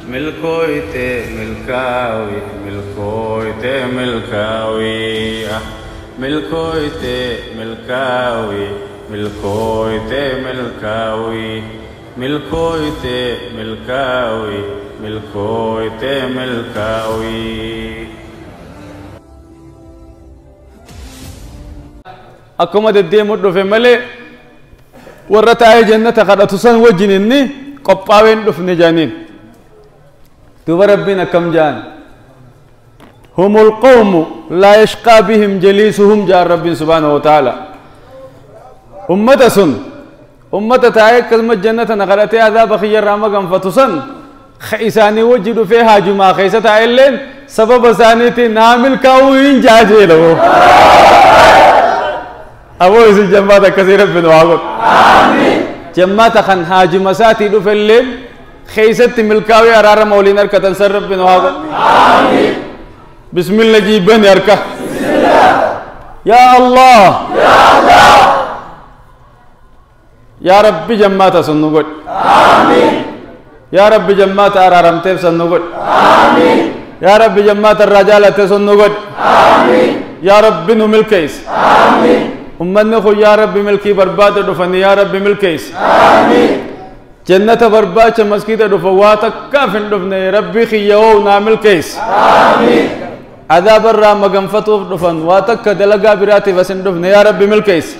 Milkooyte milkaawi milkooyte milkaawi milkooyte milkaawi milkooyte milkaawi milkooyte milkaawi milkooyte milkaawi. Akkuma deddeemu dhufe malee warra taa'ee jannata kadhatu san wajjin inni qophaa'een dhufne jaaniin. Duuba Rabbiin akkam jaan? Humul qawmu laa yashqaa bihim jaliisuhum jaan Rabbiin subhaanahu wa ta'ala. Ummata sun ummata taa'ee akkasuma jannata na kadhatee azaaba kiyyarraa maganfatu san isaanii wajji dhufee haajumaa keessa taa'elleen sababa isaaniitiin naa milkaa'uu hin jaajeela. Aboo isin jammaata akkasii Rabbiin waa godhu. Jammaata kan haajuma isaatii dhufelleen keessatti milkaa'uu araarama waliin harkatan san Rabbiin waa godhu. Bismillah jiibani harka. Yaa Allah. Yaa Rabbi jammaata sun nu godhi. Yaa Rabbi jammaata araaramteef san nu godhi. Yaa Rabbi jammaata irraa jaalatte sun nu godhi. Yaa Rabbi nu milkeessi. Ummanni kun yaa Rabbi milkii barbaada dhufanii yaa Rabbi milkeessi. Jannata barbaacha maskiida dhufa waa takkaaf hin dhufne Rabbi kiyya hoo naa milkeessi. Azaaba irraa maganfatuuf dhufan waa takka dalagaa biraatiif as hin dhufne yaa Rabbi milkeessi.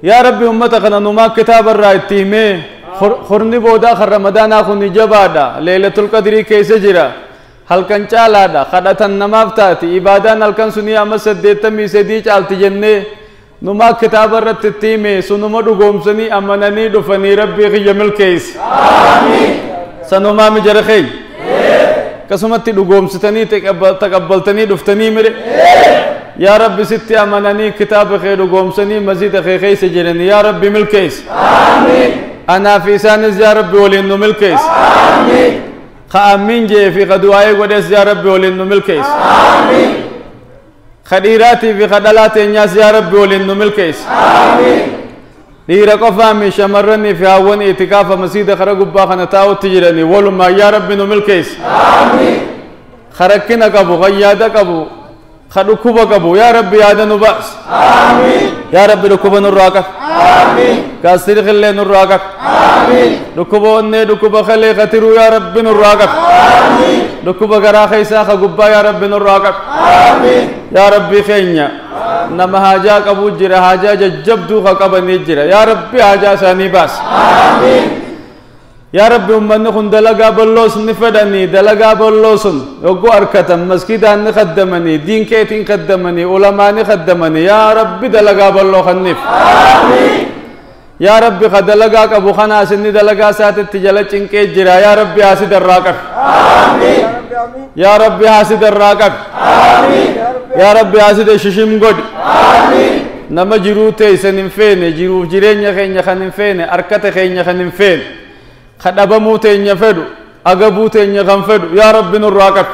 Yaa Rabbi ummata kana numaa kitaaba irraa itti himee horni boodaa kan Ramadaanaa kun jabaadha. Leelatul Qadrii keessa jira. Halkan caalaadha kadhatan namaaf taati ibaadaan halkan sunii amma 83 caalti jennee numaa kitaaba irratti itti hime sunuma dhugoomsanii amananii dhufanii Rabbii kiyya milkeessi. Sanumaa mijara keenya akkasumatti dhugoomsitanii taqabbaltanii dhuftanii mire yaa Rabbi sitti amananii kitaaba kee dhugoomsanii masjida kee keessa jiranii yaa Rabbi milkeessi. Anaa fi isaanis yaa Rabbi waliin nu milkeessi. Ka amiin jee fi ka du'aa'ee godhes yaa Rabbi waliin nu milkeessi. Ka dhiiraatii fi ka dhalaa teenyaas yaa Rabbi waliin nu milkeessi. Dhiira qofaa mi shamarranii fi haawwan itikaafa masiida kara gubbaa kana taa'utti jiranii walumaa yaa Rabbi nu milkeessi. Ka rakkina qabu, ka yaada qabu, ka dhukkuba qabu yaa Rabbi yaada nu baasi. Yaa Rabbi dhukkuba nurraa qabi. Gaastiri qillee nurraa qabi. Dhukkuba onnee dhukkuba kalee katiruu yaa Rabbi nurraa qabi. Dhukkuba garaa keessaa ka gubbaa yaa Rabbi nurraa qabi. Yaa Rabbi keenya nama haajaa qabu jira haajaa jajjabduu ka qabanii jira yaa Rabbi haajaa isaanii baasi. Yaa Rabbi ummanni kun dalagaa bal'oos ni fedhanii dalagaa bal'oo sun yogguu harkatan maskiidaan ni kaddamanii diin keetiin kaddamanii ulamaa ni kaddamanii yaa Rabbi dalagaa bal'oo kanniif. Yaa Rabbi ka dalagaa qabu kanaas inni dalagaa isaatitti jala cinqee jira yaa Rabbi haasida irraa qabi. Yaa Rabbi haasida irraa qabi. Yaa Rabbi haasida shishim godhi. Nama jiruu teessan hin feene jiruuf jireenya keenya kan hin feene harkata keenya kan hin feene ka dhabamuu teenya fedhu agabuu teenya kan fedhu yaa Rabbi nurraa qabi.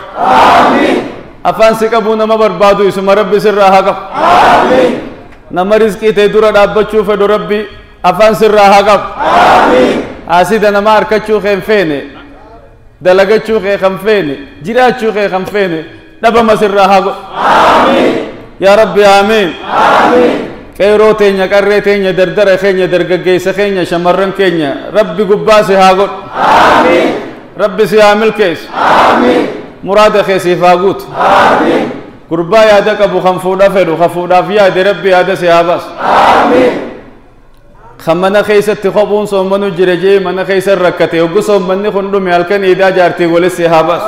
Afaan si qabuu nama barbaadu isuma Rabbi sirraa haa qabu. Nama rizqii ta'e dura dhaabbachuu fedhu Rabbi afaan sirraa haa qabu. Haasida nama harkachuu kee hin feene dalagachuu kee kan feene jiraachuu kee kan feene dhabama sirraa haa godhu. Yaa Rabbi aamiin. Qeeroo teenya qarree teenya dardara keenya dargaggeessa keenya shamarran keenya Rabbi gubbaa si haa godhu. Rabbi si haa milkeessu. Muraada kee siif haa guutu. Gurbaa yaada qabu kan fuudha fedhu kan fuudhaaf yaade Rabbi yaada si haa baasu. Kan mana keessatti kophuun soommanu jira jee mana keessa rakkate yoggu soommanni kun dhume halkan iidaa jaartii walis si haa baasu.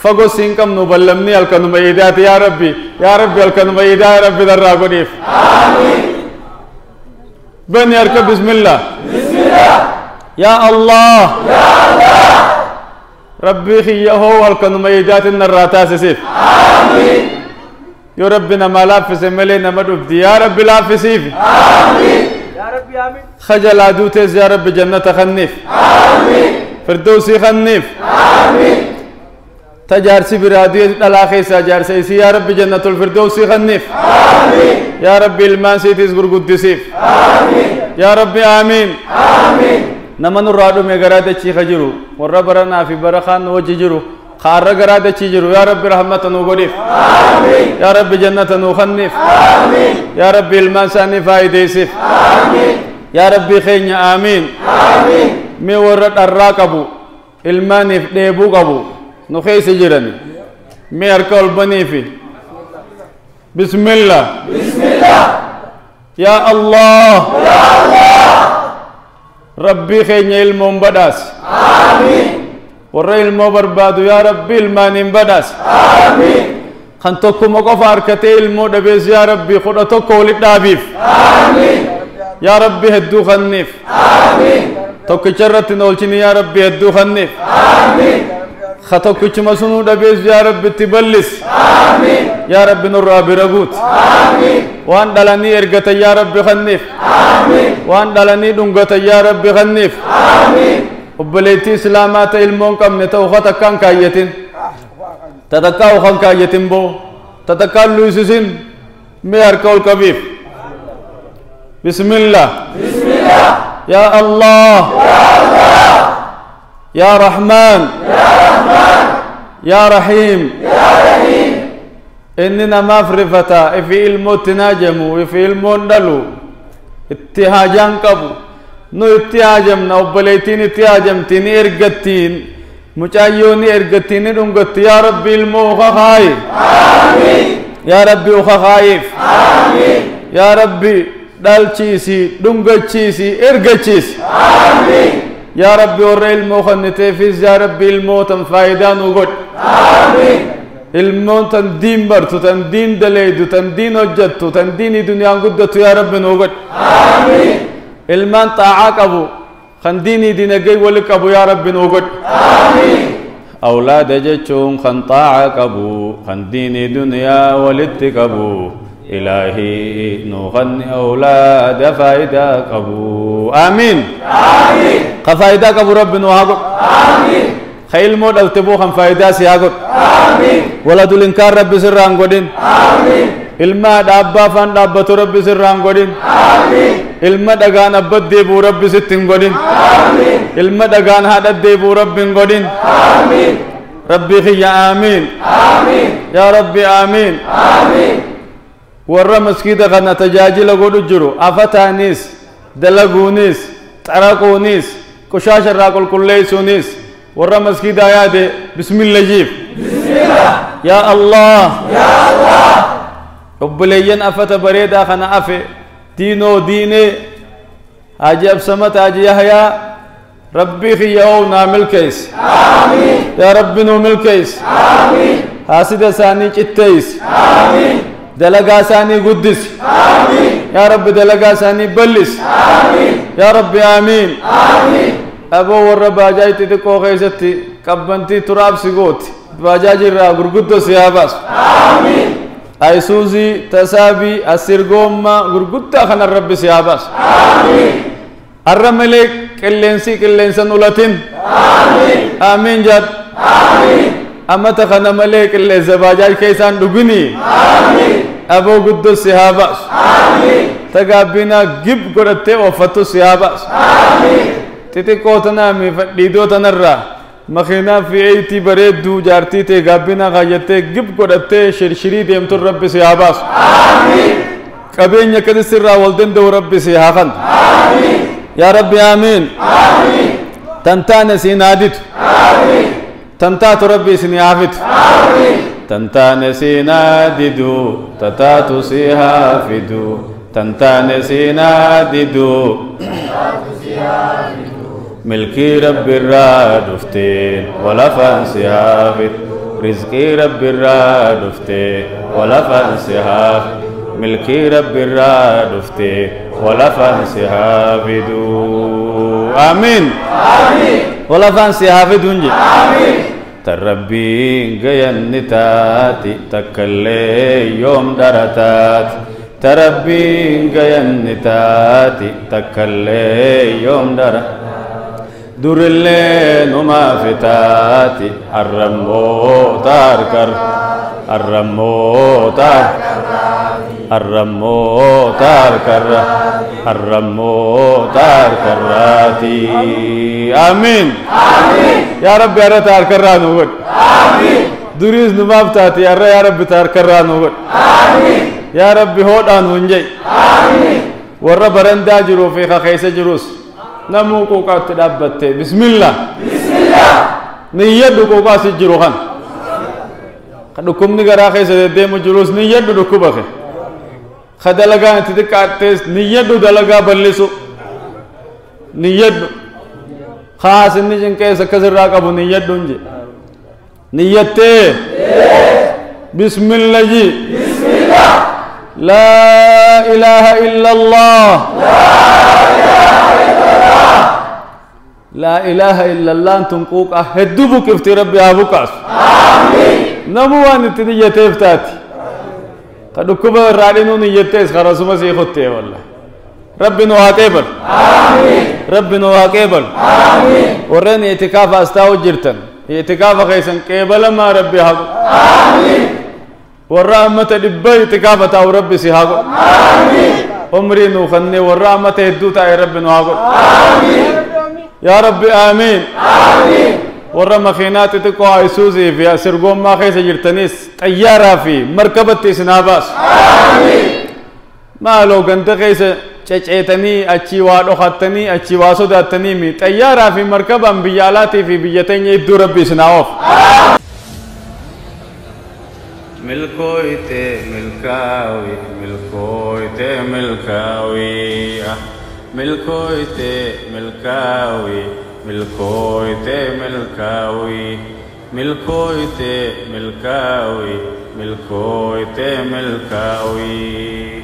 Fagoo siin qabnu ballamni halkanuma iidaati yaa Rabbi yaa Rabbi halkanuma iidaa yaa Rabbi darraa godhiif. Bani harka bismillah. Yaa Allah. Rabbi kiyya hoo halkanuma iidaatiin narraa taasisiif. Yoo Rabbi namaa laaffise malee nama dhufti yaa Rabbi laaffisiif. Khajalaa duutees yaa Rabbi jannata kanniif. Firdawsii kanniif. Tajaarsi biraa dhalaa keessaa jaarsa isii yaa Rabbi jannatul firdawsii kanniif. Yaa Rabbi ilmaan siitiis gurguddisiif. Yaa Rabbi aamiin. Nama nurraa dhume garaa dachii ka jiru warra baranaa fi bara kaan nu wajji jiru kaarra garaa dachii jiru yaa Rabbi rahmata nuu godhiif. Yaa Rabbi jannata nuu kenniif. Yaa Rabbi ilmaan isaanii faayideessiif. Yaa Rabbi keenya aamiin. Mee warra dharraa qabu ilmaaniif dheebuu qabu nu keessa jirani mee harka ol baniifi. Bismillah. Yaa Allah. Rabbii keenya ilmoon badhaas. Warra ilmoo barbaadu yaa Rabbi ilmaaniin badhaas. Kan tokkuma qofa harkatee ilmoo dhabees yaa Rabbi 11 walit dhaabiif. Yaa Rabbi hedduu kenniif. Tokkicha irratti hin oolchini yaa Rabbi hedduu kenniif. Ka tokkichuma sunuu dhabees yaa Rabbi itti bal'is. Yaa Rabbi nurraa bira guuti. Waan dhalanii ergatan yaa Rabbi kenniif. Waan dhalanii dhungatan yaa Rabbi kenniif. Obboleettii Islaamaa ta ilmoon qabne ta'u ka takkaan kaayyatin. Ta takkaa ukan kaayyatin boo. Ta takkaan luusisin mee harka ol qabiif. Bismillah. Yaa Allah. Yaa Rahmaan. Yaa Rahiim. Inni namaaf rifata ifi ilmootti naajamu ifi ilmoon dhalu itti haajaan qabu nu itti haajamna obboleettiin itti haajamti ni ergattiin mucaayyoo ni ergattiin ni dhungatti yaa Rabbi ilmoo uka kaayi. Yaa Rabbi uka kaayiif. Yaa Rabbi dhalchiisi dhungachiisi ergachiisi. Yaa Rabbi warra ilmoo kenniteefis yaa Rabbi ilmoo tan faayidaa nu godhi. Ilmoon tan diin bartu tan diin daleeydu tan diin hojjettu tan diinii duniyaan guddattu yaa Rabbi nuu godhi. Ilmaan xaacaa qabu kan diinii dinagdee wali qabu yaa Rabbi nuu godhi. Awlaada jechuun kan xaacaa qabu kan diinii duniyaa walitti qabu Ilaahii nuu kenni awlaada faayidaa qabu. Aamiin. Ka faayidaa qabu Rabbi nuu haa godhu. Ka ilmoo dhalte boo kan faayidaa si haa godhu. Waladul inkaar Rabbi sirraan godhin. Ilma dhaabbaa afaan dhaabbatu Rabbi sirraan godhin. Ilma dhagaan abbat deebi'u Rabbi sitti hin godhin. Ilma dhagaan haadha deebi'u Rabbi hin godhin. Rabbi kiyya aamiin. Yaa Rabbi aamiin. Warra maskiida kana tajaajila godhu jiru afataanis dalaguunis xaraquunis qushaasha irraa qulqulleessuunis warra maskiidaa yaade bismillah jiif. Yaa Allah. Obboleeyyan afata bareedaa kana afe diinoo diinee Haaji Absamat Haaji Yahyaa Rabbii kiyya hoo naa milkeessi. Yaa Rabbi nuu milkeessi. Haasida isaanii citteessi. Dalagaa isaanii guddisi. Yaa Rabbi dalagaa isaanii bal'isi. Yaa Rabbi aamiin. Aboo warra baajaaj xixiqqoo keessatti qabbantii turaabsi gooti. Baajaaj irraa gurguddoo si haa baasu. Ayisuuzii, tasaabii, asir goommaa gurguddaa kanan Rabbi si haa baasu. Arra malee qilleensi qilleensan ulatin. Aamiin jedhu. Amata kana malee qilleensa baajaaj keessaan dhugini. Aboo guddoo si haa baasu. Tagaabbinaa gib godhattee ooffattu si haa baasu. Xixiqqoo tanaa miifadhiidoo tanarraa makiinaa fi eeyitii bareedduu jaartii ta'e gaabbinaa kaayyattee gib godhattee shirshirii deemtuun Rabbi si haa baasu. Qabeenya akkasii sirraa wal danda'u Rabbi si haa kennu. Yaa Rabbi aamiin. Tan taane siin haa ditu. Tan taatu Rabbi isin haa fitu. Tan taane siin haa didu tataatu si haa fidu. Tan taane siin haa didu. Milkii Rabbi irraa dhufteen walafaan si haa fidu. Rizqii Rabbi irraa dhuftee walafaan si haa fidu. Milkii Rabbi irraa dhuftee walafaan si haa fidu. Aamiin. Walafaan si haa fidu hin jedhu. Tan Rabbiin gayanni taati takkallee yoom dhara taati. Ta Rabbiin gayanni taati takkallee yoom dhara. Durillee numaa fitaati harrammoo taarkar. Arrammoo arrammoo taarkarra arrammoo taarkarraati. Amiin. Yaa Rabbi har'a taarkarraa nu godhi. Duriis numaaf taate har'a yaa Rabbi taarkarraa nu godhi. Yaa Rabbi hoodhaan nun jedhi. Warra barandaa jiruu fi keessa jirus namuu quuqaatti dhaabbatte bismillah. Niyyadhu quuqaa si jiru kan. Dhukkubni garaa keessa deddeemu jirus niyyadhu dhukkuba kee. Ka dalagaan itti xiqqaattees niyyadhu dalagaa bal'isu. Niyyadhu. Haasinni cinqees akkasirraa qabu niyyadhu hin jedhe. Niyyattee. Bismillah ji. لا إله إلا الله. لا إله إلا الله أنتم قوق هدبك افتي ربي أبوكاس. نموان التنية تفتاتي قد كبر رالينو نيتيس خلاص ما سيخطي والله. ربي نواقبل. ربي نواقبل. ورين اعتكاف استاو جرتن اعتكاف خيسن قبل ما ربي حق. والرحمة دبي اعتكاف تاو ربي سيحق. عمري نوخني والرحمة هدو تاي ربي نواقب. يا ربي آمين. ورا مخينات تكو ايسوزي في سرقوم ما خيس جرتنيس طيارة في مركبة سناباس. ما لو كنت خيس چچيتني اچي وادو خطني اچي واسو داتني مي طيارة في مركبة بيالاتي في بيتين يدو ربي سناوف. ملكويته ملكاوي ملكويته ملكاوي ملكويته ملكاوي ملكويته ملكاوي ملكويته ملكاوي ملكويته ملكاوي.